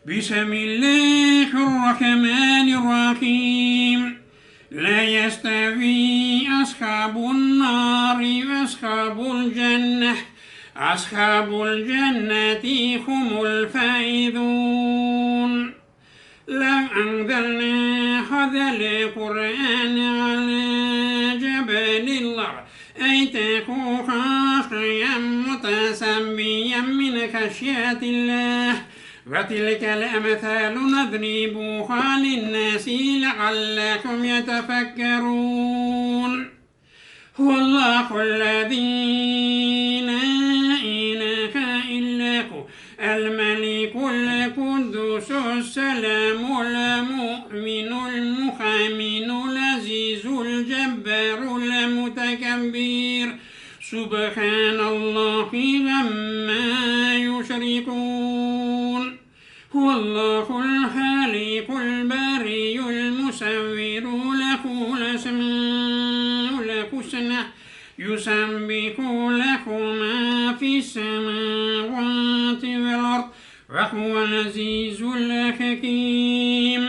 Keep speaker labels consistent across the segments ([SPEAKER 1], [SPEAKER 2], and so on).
[SPEAKER 1] بسم الله الرحمن الرحيم. لا يستوي أصحاب النار وأصحاب الجنة، أصحاب الجنة هم الفائزون. لو أنزلنا هذا القرآن على جبل لرأيته خاشعا متصدعا من خشية الله، وتلك الأمثال نضربها للناس لعلهم يتفكرون. هو الله الذي لا إله إلا هو، الملك القدوس السلام المؤمن المهيمن العزيز الجبار المتكبر، سبحان الله عما يشركون. هو الله الخالق الباري المصور، له الأسماء الحسنى، يسبح له ما في السماوات والأرض، وهو العزيز الحكيم.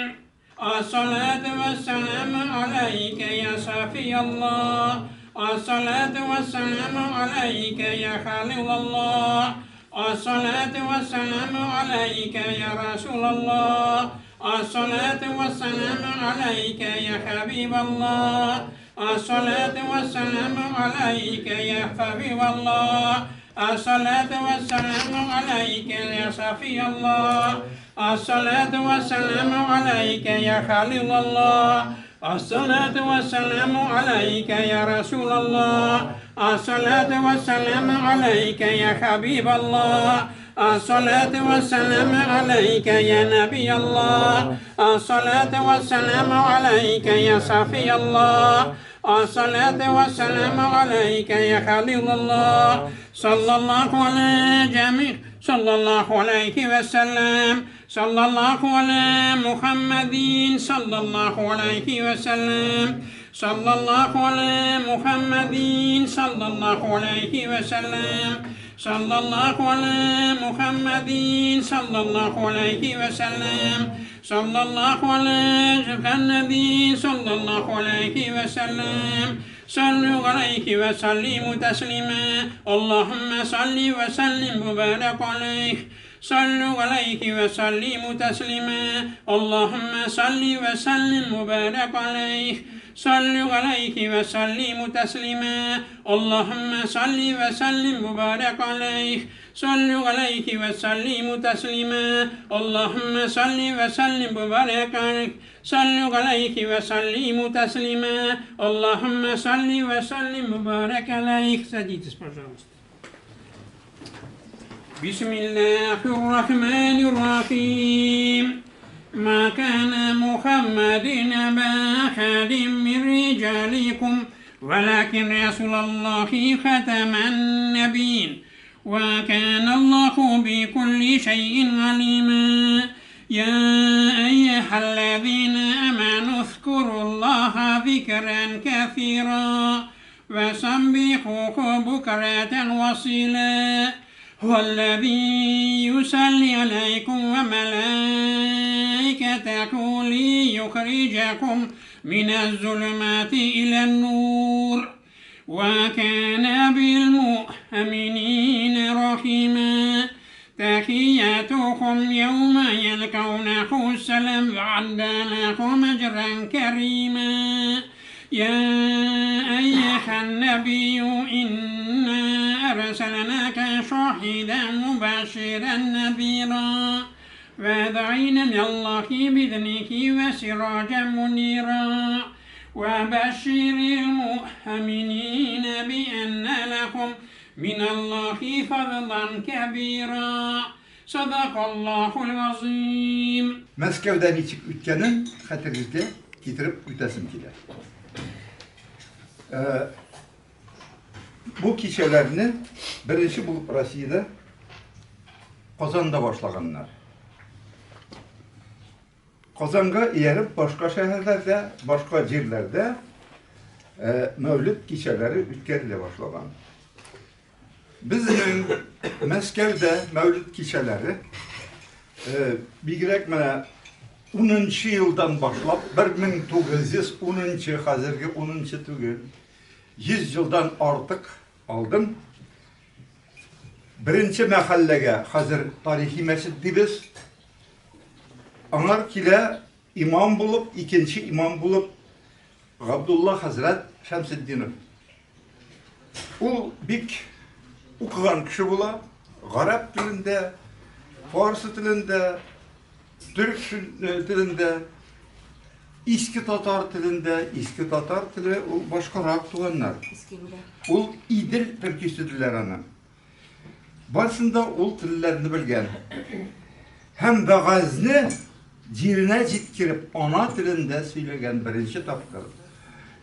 [SPEAKER 1] الصلاة والسلام عليك يا صفي الله، الصلاة والسلام عليك يا خليل الله، الصلاة والسلام عليك يا رسول الله، الصلاة والسلام عليك يا حبيب الله، الصلاة والسلام عليك يا حبيب الله، الصلاة والسلام عليك يا صفي الله، الصلاة والسلام عليك يا خليل الله، الصلاة والسلام عليك يا رسول الله، الصلاة والسلام عليك يا حبيب الله، الصلاة والسلام عليك يا نبي الله، الصلاة والسلام عليك يا صفي الله، الصلاة والسلام عليك يا خليل الله. صلى الله على جميع، صلى الله عليه وسلم، صلى الله على محمد، صلى الله عليه وسلم، صلى الله على محمد، صلى الله عليه وسلم، صلى الله على محمد، صلى الله عليه وسلم، صلى الله على النبي، صلى الله عليه وسلم. صلوا عليه وسلموا تسليما. اللهم صل وسلم وبارك عليه. صلوا عليه وسلموا تسليما. اللهم صل وسلم وبارك عليه. صلوا عليه وسلموا تسليما. اللهم صل وسلم وبارك عليه. صلوا عليه وسلموا تسليما. اللهم صل وسلم وبارك عليه. صلوا عليه وسلموا تسليما. اللهم صل وسلم وبارك عليه. Садитесь, пожалуйста. بسم الله الرحمن الرحيم. ما كان محمد أبا أحد من رجالكم، ولكن رسول الله ختم النبيين، وكان الله بكل شيء عليما. يا أيها الذين آمنوا اذكروا الله ذكرا كثيرا وسبحوه بكرة وأصيلا. هو الذي يصلي عليكم وملائكته ليخرجكم من الظلمات إلى النور، وكان بالمؤمنين رحيما. تحيتهم يوم يلقونه السلام، وأعد لهم أجرا كريما. يا أيها النبي إنا أرسلناك شاهدا مبشرا نذيرا، وداعيا إلى الله بإذنه وسراجا منيرا. وبشر المؤمنين بأن لهم من الله فضلا كبيرا. صدق الله العظيم.
[SPEAKER 2] Мәскәүдә ничек үткәнен хәтерегезгә китереп үтәсем килә. Бу кичәләрне беренче булып Россиядә Казанда башлаганнар. Казанга ияреп башка шәһәрләрдә, башка җирләрдә Мәүлид кичәләре үткәрелә башлаган. Безнең Мәскәүдә Мәүлид кичәләре Бигрәк менә унынчы елдан башлап, 1910, хәзерге унынчы түгел, 100 елдан артык алдым. Беренче мәхәлләгә, хәзер тарихи мәчет дибез, аңар килә имам булып, икенче имам булып Габдулла хәзрәт Шәмсетдинов. Ул бик укыган кеше була, гарәп телендә, фарсы телендә, төрек телендә, иске татар телендә, иске татар теле ул башкарак туганнар. Ул Идел төркисе диләр аны. Барысын да ул телләрне белгән. Һәм вәгазьне җиренә җиткереп ана телендә сөйләгән беренче тапкыр.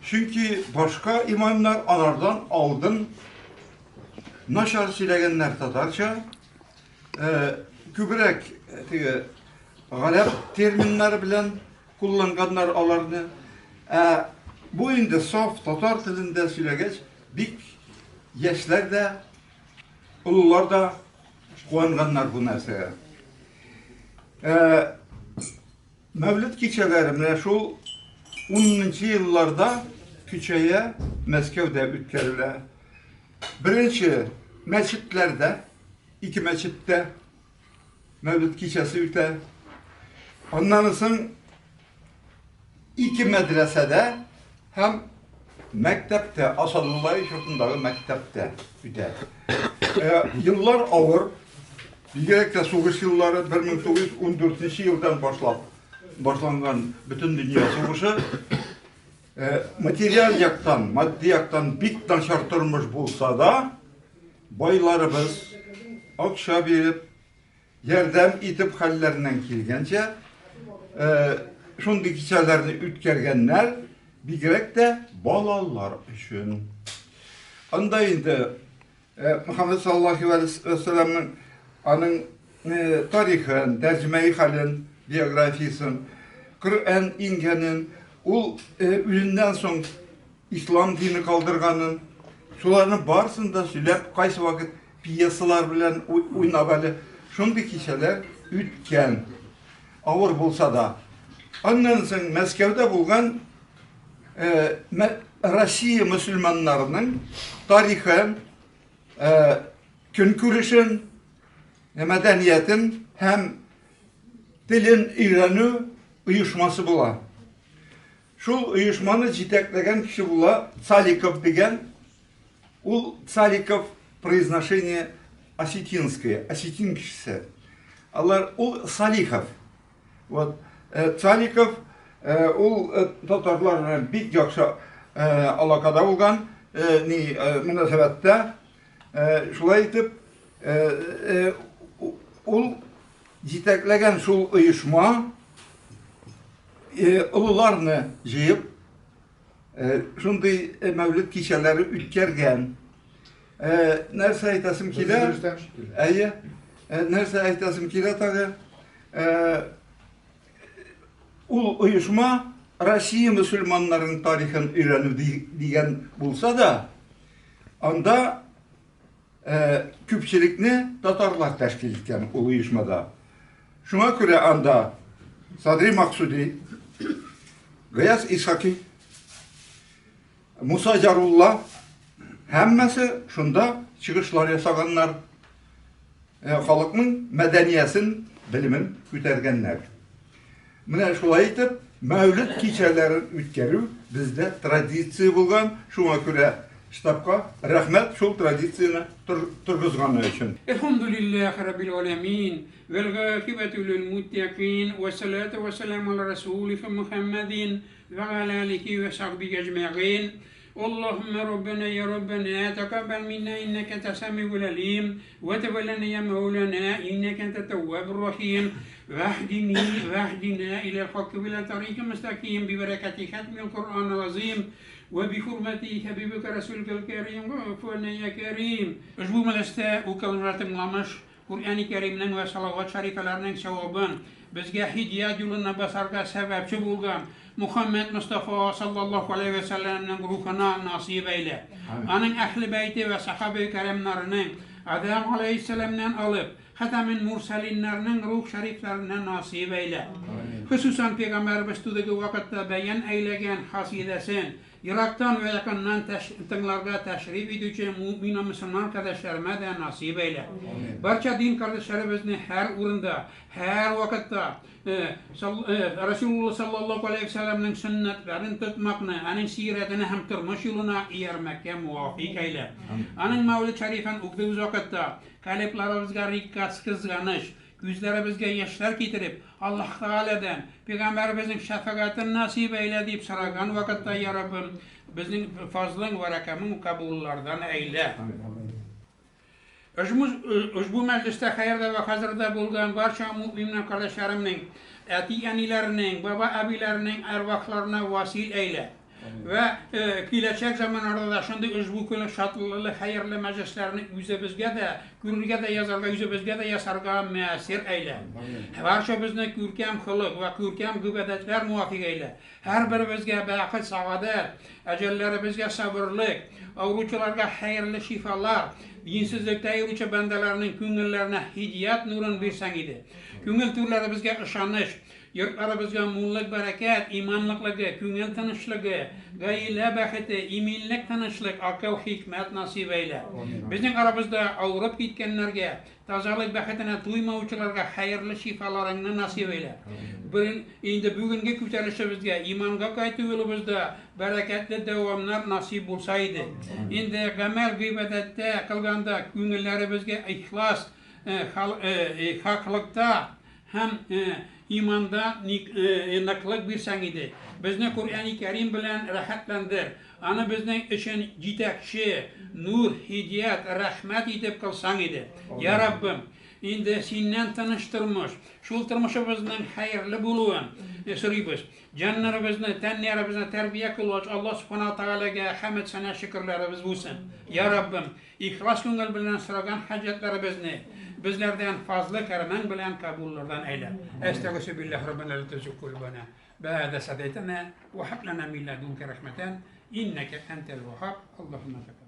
[SPEAKER 2] Чөнки башка имамнар алардан алдын начар сөйләгәннәр татарча, күбрәк теге гарәп терминнары белән кулланганнар аларны. Ә бу инде саф татар телендә сөйләгәч, бик яшьләр дә, олылар да куанганнар бу нәрсәгә. Мәүлид кичәләре менә шул 10 елларда көчәя, Мәскәүдә үткәрелә. Беренче мәчетләрдә, ике мәчеттә Мәүлид кичәсе үтә. Аннан соң ике мәдрәсәдә һәм мәктәптә, Асадуллаевич йортындагы мәктәптә үтә. Еллар авыр, бигрәк тә сугыш еллары 1914 елдан башлап башланган бөтен дөнья сугышы. Материаль яктан, матди яктан бик начар тормыш булса да, байларыбыз акча биреп, ярдәм итеп хәлләреннән килгәнчә, шундый кичәләрне үткәргәннәр, бигрәк тә балалар өчен. Анда инде Мөхәммәд саллаллаһу алейһи вә сәлламның аның тарихын, тәрҗемәи хәлен, биографиясен, Коръән иңгәнен, ул үзеннән соң ислам дине калдырганын, шуларның барысын да сөйләп, кайсы вакыт пьесалар белән уйнап әле шундый кичәләр үткән. Авыр булса да. Аннан соң Мәскәүдә булган Россия мөселманнарының тарихын, көнкүрешен, мәдәниятен һәм телен өйрәнү оешмасы була. Шул оешманы җитәкләгән кеше була Цаликов дигән. Ул Цаликов произношение осетинское, осетин кешесе. Алар ул Салихов. Вот Цаликов ул татарлар белән бик яхшы алакада булган, ни мөнәсәбәттә. Шулай итеп, ул җитәкләгән шул оешма олыларны җыеп, шундый мәүлид кичәләре үткәргән. Нәрсә әйтәсем килә? Әйе. Нәрсә әйтәсем килә тагы? Ул оешма Россия мөселманнарының тарихын өйрәнү дигән булса да, анда күпчелекне татарлар тәшкил иткән ул оешмада. Шуңа күрә анда Садри Максуди, Гаяз Исхаки, Муса Ярулла һәммәсе шунда чыгышлар ясаганнар. Халыкның мәдәниясен, белемен күтәргәннәр. Менә шулай итеп, Мәүлид кичәләрен үткәрү бездә традиция булган, шуңа күрә штабка рәхмәт шул традицияне торгызганы өчен.
[SPEAKER 1] Әлхәмдүлилләһи раббил галәмин, вәл гакыйбәтү лил муттәкыйн, вәссәлату вәссәламу аля расулиһи Мухәммәдин вә галя алихи вә сахбихи әҗмәгыйн. Аллаһуммә Раббана я Раббана, тәкаббәл минна иннәкә әнтә сәмигул алим, вә туб аләйна я мәүлана, иннәкә әнтә тәввабур рахим, ваһдини ваһдина иләл хакки вә илә тарикил мөстәкыйм бибәрәкәти хәтмил Коръәнил азыйм вә бихурмәти хәбибикә расуликәл кәрим вәгъфу анна я кәрим. Ошбу мәҗлестә укылырга тыңламыш Коръәни Кәримнең вә салават шәрифәләрнең сәвабын, безгә һидият юлына басарга сәбәпче булган Мухәммәд Мостафа саллаллаһу галәйһи вә сәлләмнең рухына насыйп әйлә. Аның әһле бәйте вә сәхабәи кәрамнарының, Адәм галәйһиссәламнән алып, Хатамин мурсалиннарның рух шәрифләренә насыйп әйлә. Хосусан пәйгамбәребез тудыгы вакытта бәян әйләгән хасидәсен ерактан вә якыннан тыңларга тәшриф итүче мөэмин вә мөселман кардәшләремә дә насыйп әйлә. Барча дин кардәшләребезне һәр урында, һәр вакытта Расулуллаһ саллаллаһу алейһи вә сәлләмнең сөннәтләрен тотмакны, аның сирәтенә һәм тормыш юлына иярмәккә муафик әйлә. Аның Мәүлид шәрифен укыдыгыз вакытта калебларыбызга риккас, кызганыч, күзләребезгә яшьләр китереп, Аллаһ Тәгаләдән, Пәйгамбәребезнең шәфәгатен насыйп әйлә дип сораган вакытта, Я Раббым, безнең фазлың вә рәкәмең кабуллардан әйлә. Ошбу мәҗлестә хәердә вә хәзердә булган барча мөэминнәр кардәшләремнең, әти-әниләренең, баба-әбиләренең әрвахларына васил әйлә. Вә киләчәк заманнарда да шундый ошбу көнле шатлылы, хәерле мәҗлесләрне үзебезгә дә, күрергә дә язарга, үзебезгә дә ясарга мөәссир әйлә. Барчабызны күркәм холык вә күркәм гыйбадәтләр муафик әйлә. Һәрберебезгә бәхет, сәгадәт, әҗәлләребезгә сабырлык, авыручыларга хәерле шифалар, динсезлектә йөрүче бәндәләрнең күңелләренә һидият нурын бирсәң иде. Күңел түрләребезгә ышаныч, йортларыбызга муллык, бәрәкәт, иман ныклыгы, күңел тынычлыгы, гаилә бәхете, иминлек, тынычлык, акыл, хикмәт насыйп әйлә. Безнең арабызда авырып киткәннәргә, Тазалык бәхетенә туймаучыларга хәерле шифаларыңны насыйп әйлә. Бер, инде бүгенге күтәрелешебезгә, иманга кайту юлыбызда бәрәкәтле дәвамнар насыйп булса иде. Инде гамәл гыйбадәттә кылганда күңелләребезгә ихлас, хаклыкта һәм иманда ныклык бирсәң иде. Безне Коръәни Кәрим белән рәхәтләндер. Аны безнең өчен җитәкче, нур, һидият, рәхмәт итеп кылсаң иде. Я Раббым, инде синнән тыныч тормыш, шул тормышыбызның хәерле булуын сорыйбыз. Җаннарыбызны, тәннәребезне тәрбия кылгач, Аллаһ Субхана Тәгаләгә хәмд сәнә шөкерләребез булсын. Я Раббым, ихлас күңел белән сораган хаҗәтләребезне безләрдән фазлы кәрәмең белән кабуллардан әйлә. Әстәгъфиру биллаһи раббана ла тузигъ кулубана бә'дә садайтана ва хаб лана мин ладунка рахматан иннәкә әнтәл ваһһаб. Аллаһумма.